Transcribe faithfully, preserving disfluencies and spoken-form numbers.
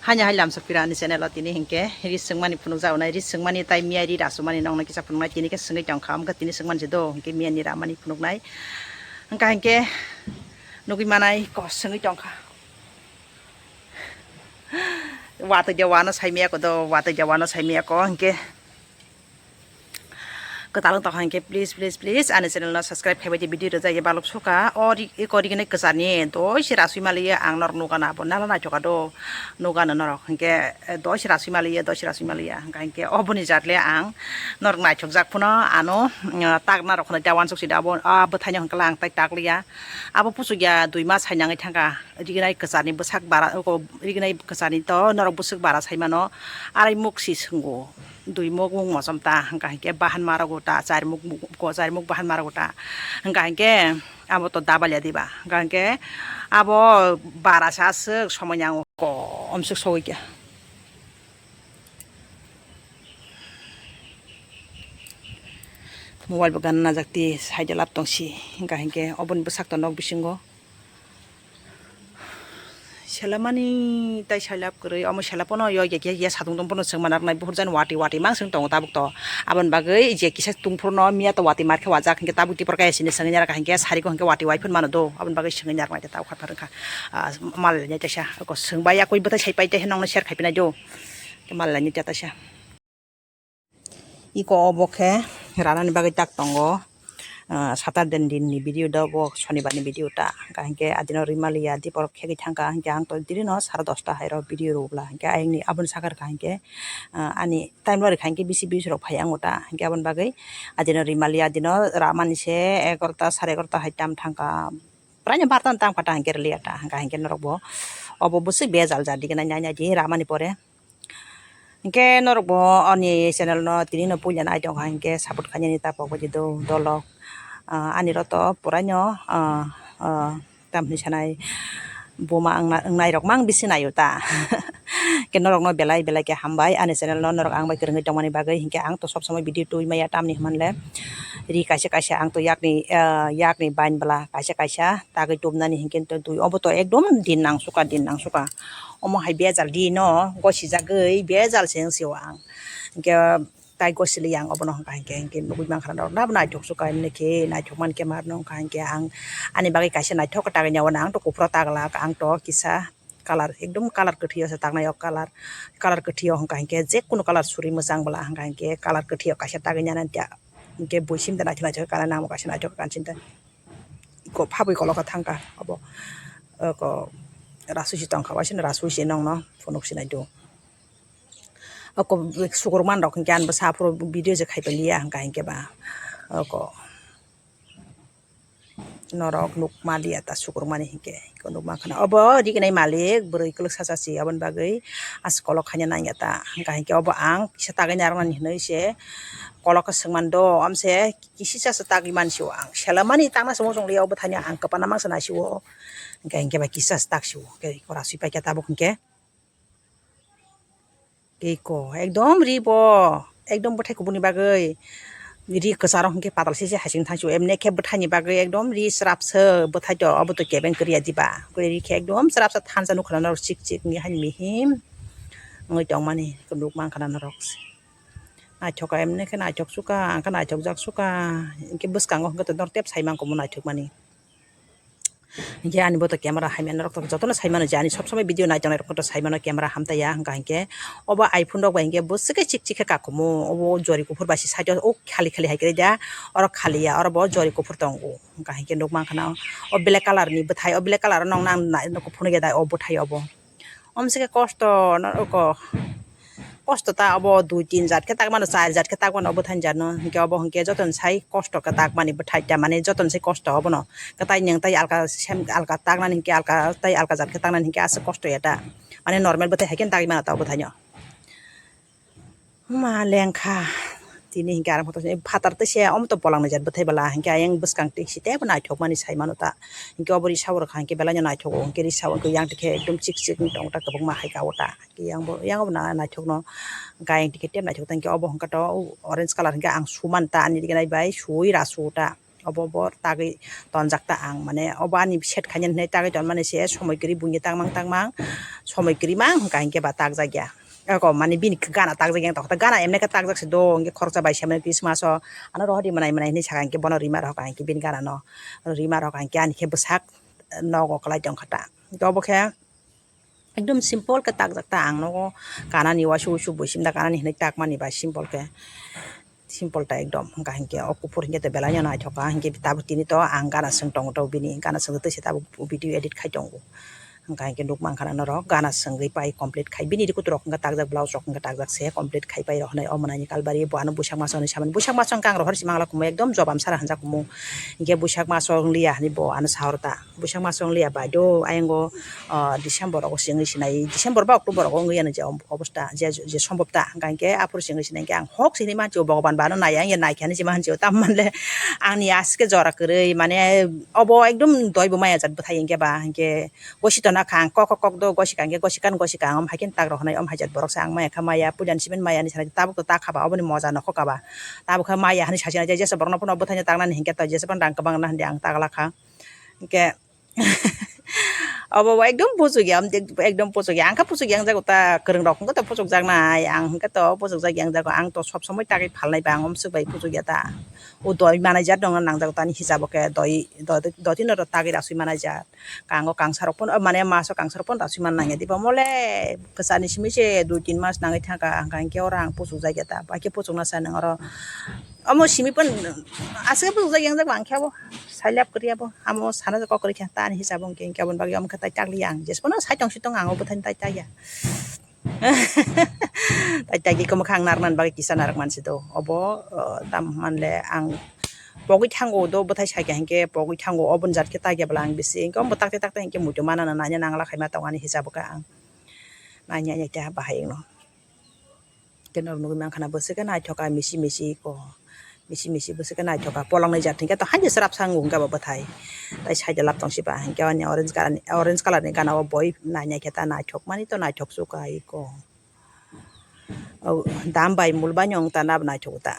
Haino hai lamsok pira ani channel o tini hinkhe ri swngmani phunukjak onai, ri swngmani tai miya ri rasumani nokno kisa phunuknai, tini khe swngwi tongkha, amkhe tini swngmani se do hinkhe miya ni ramani phunuknai. Hwnkha hinkhe nugwi manai kok swngwi tongkha. Watwi de wano saimaya ko do, watwi de wano saimaya ko hinkhe. Kwtal wng tongkha hinkhe please, please, please ani channel no subscribe khaibai di, video rwjak ya balok suka. O ri-, eko rignai kwchani doi se rasui maliya ang norok nugana abo nala naithoka do, nugano norok hinkhe, eh, doi se rasui maliya, doi se rasui maliya hwnkha hinkhe oboni jat le ang norok naithokjak phano ano, mm, takna rok khwnai ta wansuk sida abo, ah, bwthaino hwnkhe ang tai takliya. Abo puchukya dui mas hai nangwi thangkha. Rignai kwchani bwsak bara, oko rignai kwchani to norok bwswk bara saimano, arai muk si swngo, dui muk mung mosom ta, hwnkha hinkhe bahan marogo ta, char muk, ko char muk bahan marogo ta, hwnkha hinkhe abo to dabalya diba, hwnkha hinkhe abo bara sa aswk somoi nango, komswk sogwi khe. Mobile bo gana najak ti side lap tong si, hwnkha hinkhe oboni bwsak to nok bisingo. Selamani tai sailap kwrwi, omo selap pono yo ya, ya, ya satung tong pono chwng manaknai, buhur jan wati wati mang chwng tongo tabuk to. Aboni bagwi je kisa tungphuru no miya to wati mar khe wajak, hinkhe tabuk tipor kaya sini chwngwi narak hinkhe sari ko hinkhe wati wai phun mano do, aboni bagwi chwngwi narak nai tabuk kha phar wngkha. Ah, mal ni tesa ko chwng bai yakui bwtai sai pai te nong no share khai phinai do. Mal ni tesa. Iko obo khe ranani bagwi tak tongo. Ah, Saturday ni din ni video da, bo Shonibar ni video ta. Hwnkha hinkhe adino rimaliya dipor khegwi thangkha, hinkhe ang to dirino sare dosta hai rok video rwbla. Hinkhe ayang ni aboni sakha rwkha hinkhe, ah, ani time rok rwkha hinkhe bisi views rok phai ango ta. Hinkhe aboni bagwi adino rimaliya, adino ramani se egarota sare egarota hai tam thangkha. Praino barta tam kha ta hinkhe rwliya ta. Hwnkha hinkhe norok bo obo bwswk bejal ja dige nai nai di ramani pore. Hinkhe norok bo ani channel no tini no puila nai tongkha hinkhe support khainani ta pok baidi do dolok. Ah, ani rok to puraino, ah, ah, tamni sanai buma wngna-, wngnai rok mang bisi naio ta. Hinkhe norok no belai belai khe hambai ani channel no norok ang bai kwrwngwi tongmani bagwi, hinkhe ang to sob somoi video twi maya tamni hwnle ri kaisa kaisa ang to yakni, ah, yakni bain bwla kaisa kaisa tagwi tubnani hinkhe to twi obo to ekdom din nang suka, din nang suka. Omo hai bejal di no gosijagwi bejal se wng sio ang. Hinkhe tai gosili yang obono hwnkha hinkhe, hinkhe nugui mankha norok nabo naithok suka, emni khe naithok mankhe marno wngkha hinkhe ang ani bagwi kaisa naithok tagwi nyawana ang to kuphur tagla ang to kisa colour ekdom colour kwthwio se taknai o colour, colour kwthwio hwnkha hinkhe jekunu colour suri mwchang bwla hwnkha hinkhe colour kwthwio kaisa tagwi nyanani ta hinkhe buisim da naithok naithok kanwi nangma kaisa naithok kanching ta. Iko phabwi kolok thangkha obo. Oko rasui si tongkha, waisano rasui si nongno phunuk sinai do. Oko sukurman rok hinkhe ani bwsa aphuru video je khai paliya hwnkha hinkhe ba. Oko norok nukma liya ta sukurmani hinkhe. Iko nukma khana obo rignai malik bwrwi kwlwksa cha si aboni bagwi as kolok khaina nangya ta. Hwnkha hinkhe obo ang kisa tagwi narwknani hinwi se kolok khe swngmani do, amse kisisa se tagwi mansio ang. Selamani tangna se muchung liya, obo thani ang kwpana mangsa naisio. Hwnkhe hinkhe bai kisisa se taksio. Khe iko rasui paikha tabuk hinkhe. Khe iko ekdom ri bo ekdom bwthai kubuni bagwi ri kwcharo hinkhe patal sese hasing thangsio. Emne khe bwthaini bagwi ekdom ri srap se bwthai to obo to kebeng kwrwi ya diba. Kwrwi ri khe ekdom srap se thansa nukha norok chik chik wngwi haini mihim wngwi tongmani nukmankha norok. Naithok emne khe naithok suka, ang khe naithok jak suka. Hinkhe bwskango hinkhe to norok tep sai mangkha omo naithok mani. Hinkhe ani bo to camera hamya norok to jotono sai mano je ani sob somoi video nai tongnai rok to sai mano camera hamtaiya hwnkha hinkhe obo iPhone rok bai hinkhe bwswk khe chik chik khe kakumo obo jori kuphur bai se side o o khali khali hai kwrwi da oro khaliya oro bo jori kuphur tongo hwnkha hinkhe nukmankha na o black colour ni bwthai o black colour o nokna ang phunukya da o bwthai obo. Omsike kosto norok kosto ta obo dui tin jat khe tak mano, char jat khe tak mano obo thani jat no hinkhe obo hinkhe jotono sai kosto khe tak mani bwthai ta mane jotono sai kosto obono kwtai nwng tai alka sem alka tak nani hinkhe alka tai alka jat khe tak nani hinkhe aswk kosto ya ta mane normal bwthai hai khe tak mano ta obo thani o. Ma lengkha tini hinkhe arang photo se phatar tei se omo to bolong ni jat bwthai bwla hinkhe ayang bwskang twi si teibo naithok mani sai mano ta hinkhe obo risa o rwkha hinkhe belai no naithok o hinkhe risa o hinkhe yang tikhe ekdom chik chik wng tongo ta kwbangma hai ka o ta hinkhe yang bo yang bo naithok no hinkhe ayang tikhe tei naithok ta hinkhe obo hinkhe to orange colour hinkhe ang suman ta ani riknai bai sui ra su ta. Obo bo tagwi tonjak ta ang, mane obo ani set khainani hinwi tagwi tonmani se somoi kwrwi buini tangmang tangmang somoi kwrwi mang hwnkha hinkhe ba takjak ya. Eko mani bini gana takjak ya, tokta gana emne khe takjak se do, hinkhe khoroksa bai semani Christmas o ano rohor ri manai manai hinwi saka hinkhe bono rima rohor ka hinkhe bini gana no rima rohor ka hinkhe ani khe bwsak nogo kwlai tongkha ta. To obo khe ekdom simple khe takjak ta ang nogo kanani wasu wasu buisim da kanani hinwi takmani bai simple khe. Simple ta ekdom, hwnkha hinkhe o kuphur hinkhe to belai no naithok kha, hinkhe tabuk tini to ang gana swng tongo to bini, gana swngwi twi se tabuk video edit khai tongo. Hwnkha hinkhe nuk mankha na norok gana swngwi pai complete khai, bini rikutwrok hwnkha takjak, blouse rok hwnkha takjak se complete khai pai rok hinwi omo naini kalbari bo ano buisak maso hinwi samani, buisak maso hwnkha ang rohor si mangla kumo ekdom jobam sara hwnjak kumo. Hinkhe buisak maso wngliya hinwi bo ano sahor ta. Buisak maso wngliya bai do ayang o, ah, December rogo se wngwi sinai, December ba October rogo wngwi ano je obosta, je, je sombop ta, hwnkha hinkhe aphuru se wngwi sinai hinkhe ang hok se hinwi mansi o, Bhogoban ba ano nai, ang ya naikha hinwi se mansi o, tamo manle ani aske jora kwrwi, mane obo ekdom doi bo maya jat bwthai hinkhe ba, hinkhe gosi tona kha ang kok kok kok do, gosi kha hinkhe gosi kha, gosi kha ang, om hai khe tak rok hinwi, om hai jat borok se ang maya kha maya, puila ni simi maya ni sana tabuk to ta kha ba, oboni moja nokho kha ba, tabuk khe maya hinwi sasi nai, jesa borok no phano bwthai no tangnani hinkhe to jesa phano rang kwbang na hinwi ang ta gala kha. Hinkhe obo bo ekdom puchuk ya, ekdom puchuk ya. Ang khe puchuk yang jago ta, kwrwng rok hwnkhe to puchuk jak nai, ang hwnkhe to puchuk jak yang jago. Ang to sob somoi tagwi phalnai ba, ang omswk bai puchuk ya ta. O doi manai jat dong nang jago tani hisabo khe doi, doi, doi tin oro tagwi rasui manai jat. Kango kangsa rok phano, mane maso kangsa rok phano rasui man nang ya diba mole kwchani simi se dui tin mas nangwi thangkha, ang khe oro ang puchuk jak ya ta. Ba khe puchuk na sa nang oro. Omo simi pon aswk puchuk jak yang jago ang khe abo. Sailap kwrwi abo, amo sana kok kwrwi khe ta ani hisabo hwnkhe, hwnkhe aboni bagwi omo khe tai takliya ang, jesphano sai tong si tong ang o bwthani tai takya. Tai takya, kwmwkhang narwknani bagwi kisa narwk mansi do, obo, o, tam manle ang pogwi thango do, bwthai saikha hinkhe pogwi thango, oboni jat khe takya bwla ang bisi, hinkhe omo takte takte hinkhe muitu manana naina nangla khaima tong ani hisabo khe ang naina naita bahai wngno. Khe norok nugwi mankha na bwswk khe naithok kha misi misi ko, misi misi bwswk khe naithok kha, polong nai jat hinkhe to haino srap sa wng kha bo bwthai. Tai side lap tong si ba hinkhe ani orange colour ni, orange colour ni gana o boi nai nai khe ta naithok mani to naithok su kha iko. O dam bai mul bai no wng ta nab naithok ta.